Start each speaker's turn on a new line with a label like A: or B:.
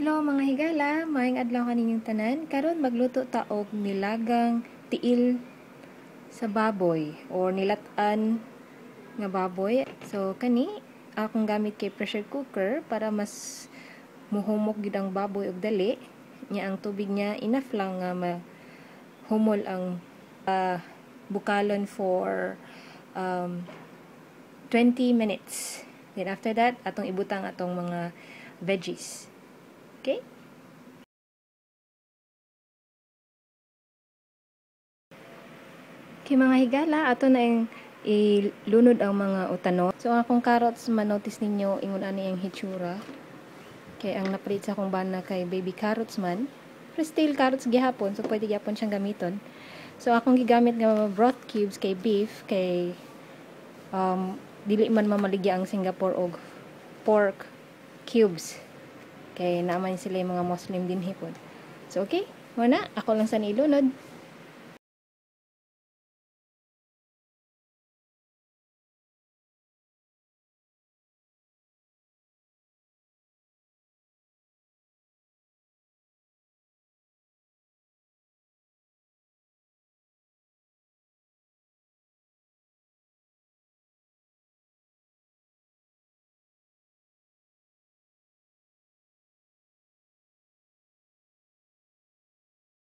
A: Hello mga higala, maayong adlaw kaninyong tanan. Karon magluto ta og nilagang tiil sa baboy or nilat-an nga baboy. So kani akong gamit kay pressure cooker para mas muhumok gid ang baboy og dali. Nya ang tubig niya enough lang nga mahumol ang bukalon for 20 minutes. Then after that, atong ibutang atong mga veggies. Okay? Okay mga higala, ato na yung ilunod ang mga utanon. So ang akong carrots, manotice ninyo, ingon ani ang hitsura. Kay ang napalit sa akong bana kay baby carrots man. Pero still carrots gihapon, so pwede gihapon siyang gamiton. So akong gigamit nga broth cubes kay beef, kay dili man mamaligya ang Singapore og pork cubes. Kay naman sila yung mga Muslim din hipon. So okay, muna, ako lang sa nilunod.